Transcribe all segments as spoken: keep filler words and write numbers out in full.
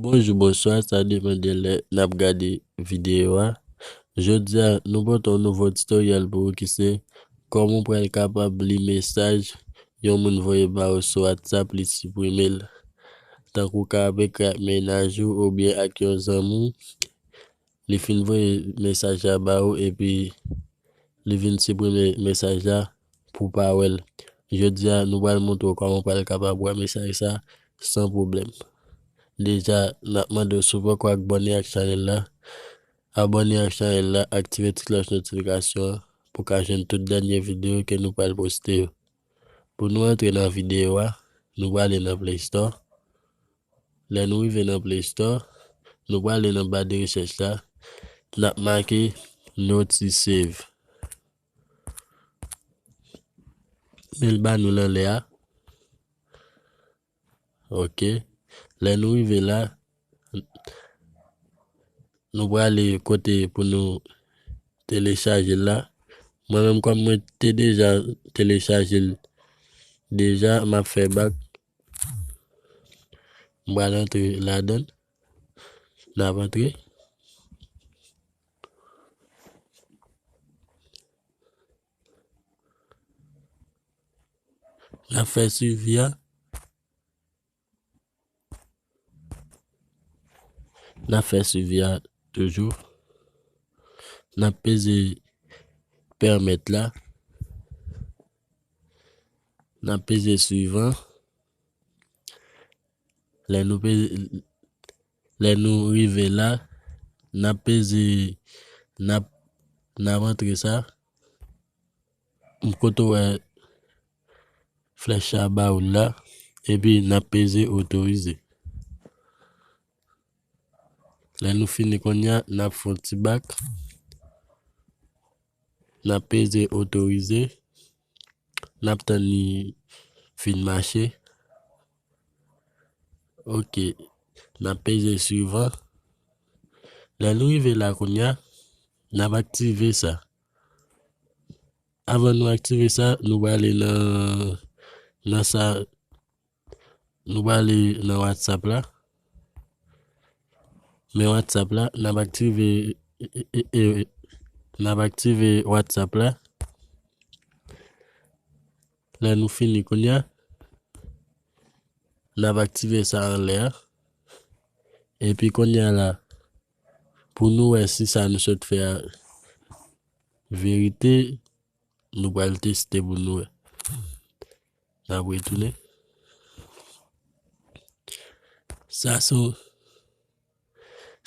Bonjou, bonswa, sa depann de lè n ap gade videyo a. Jodi a, nou pote yon nouvo titoryèl pou ou ki se kòman w pral kapab li mesaj yon moun voye ba ou sou WhatsApp, li siprime l. Tankou w ka ap ekri ak mennaj ou oubyen ak yon zanmi w, li fin voye mesaj la ba ou epi li vin siprime mesaj la pou w pa wè l. Jodi a, nou pral montre w kòman w pral kapab wè mesaj sa san pwoblèm. Deja, n ap mande w si w poko abòne ak chanèl la, abòne ak chanèl la, aktive ti klòch notifikasyon an pou w ka jwenn tout dènye videyo ke nou pral poste yo. Pou nou antre nan videyo a, nou prale nan Play Store. Lè nou rive nan Play Store, nou prale nan ba de rechèch la, n ap make Notisave. Men l ba nou l anlè a. Ok. Lè nou rive la, nou prale kote pou nou telechaje l la. Mwen menm, kòm mwen te deja telechaje l deja, m ap fè bak. M pral antre ladan l. N ap antre. N ap fè swivi a. N ap fè swivi a toujou. N ap peze pèmèt la. N ap peze swivan. Lè nou peze, lè nou rive la, n ap peze, n ap, n ap antre sa. M kote w wè flèch la ba ou la, epi n ap peze otorize. Lè nou fini kounye a, n ap fè yon ti bak. N ap peze otorize. N ap tann li fin mache. Ok. N ap peze swivan. Lè nou rive la kounye a, n ap aktive sa. Anvan nou aktive sa, nou prale nan, nan sa, nou prale nan WhatsApp la. Men WhatsApp la, n ap aktive, e, e, e, n ap aktive WhatsApp la. Lè nou fini kounye a, n ap aktive sa anlè a. Epi kounye a la, pou nou wè si sa nou sot fè a verite, nou pral teste pou nou wè. N ap retounen. Sa se,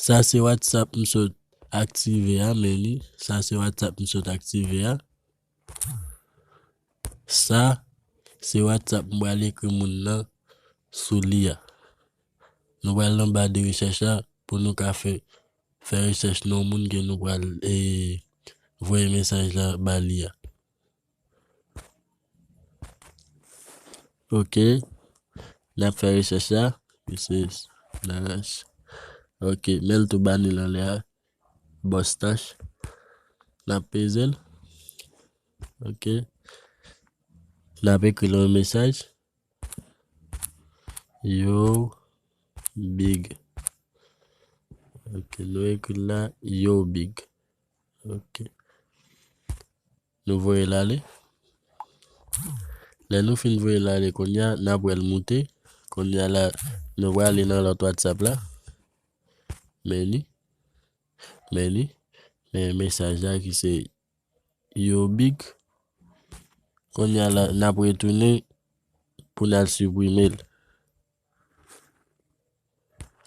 sa se WhatsApp m sot aktive a, men li. Sa se WhatsApp m sot aktive a. Sa se WhatsApp m pral ekri moun nan sou li a. Nou pral nan ba de rechèch la pou nou ka fè, fè rechèch non moun ke nou pral, e, voye mesaj la ba li a. Ok. N ap fè rechèch la. Misye Nash. Ok. Men l tou ba nou l anlè a. Bòs Nash. N ap peze l. Ok. N ap ekri l yon mesaj. Yo, big. Ok, nou ekri la, yo, big. Ok. Nou voye l ale. Lè nou fin voye l ale, kounye a, n ap wè l moute. Kounye a la, nou prale nan lòt WhatsApp la. Men li. Men li. Men mesaj la ki se yo, big. Kounye a la, n ap retounen pou n al siprime l.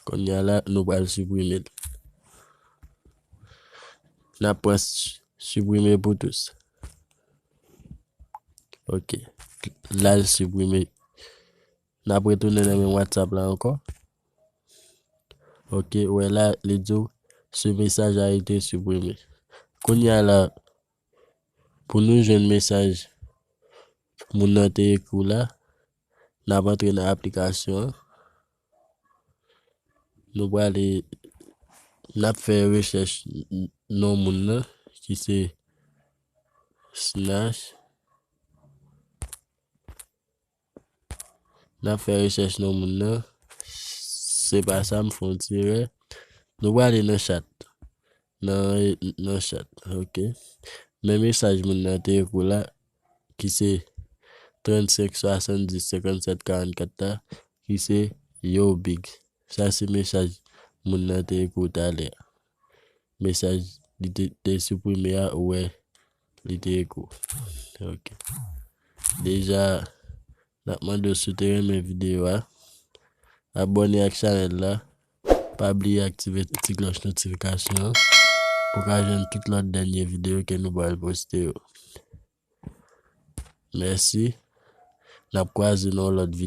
Kounye a la, nou pral siprime l. N ap pran s-, siprime pou tous. Ok. L al siprime. N ap retounen nan menm WhatsApp la ankò. Ok, ou wè la, li di w, ce message a été supprimé. Kounye a la, pou nou jwenn mesaj moun nan te ekri w la, n ap antre nan aplikasyon an. Nou prale, n ap fè rechèch n-, non moun nan, ki se Snash. N ap fè rechèch non moun nan. se pa sa, m fè yon ti erè. Nou prale nan chat. Nan, nan chat, ok. Men mesaj moun nan te ekri w la, ki se trannsenk swasanndis senkannsèt karannkat la, ki se yo big. Sa se mesaj moun nan te ekri w talè. Mesaj li te, te siprime a, ou wè li te ekri w. Ok. Deja, n ap mande w si w te renmen videyo a, abòne ak chanèl la, pa bliye aktive ti klòch notifikasyon an pou w ka jwenn tout lòt dènye videyo ke nou pral poste yo. Mèsi. N ap kwaze nan yon lòt videyo.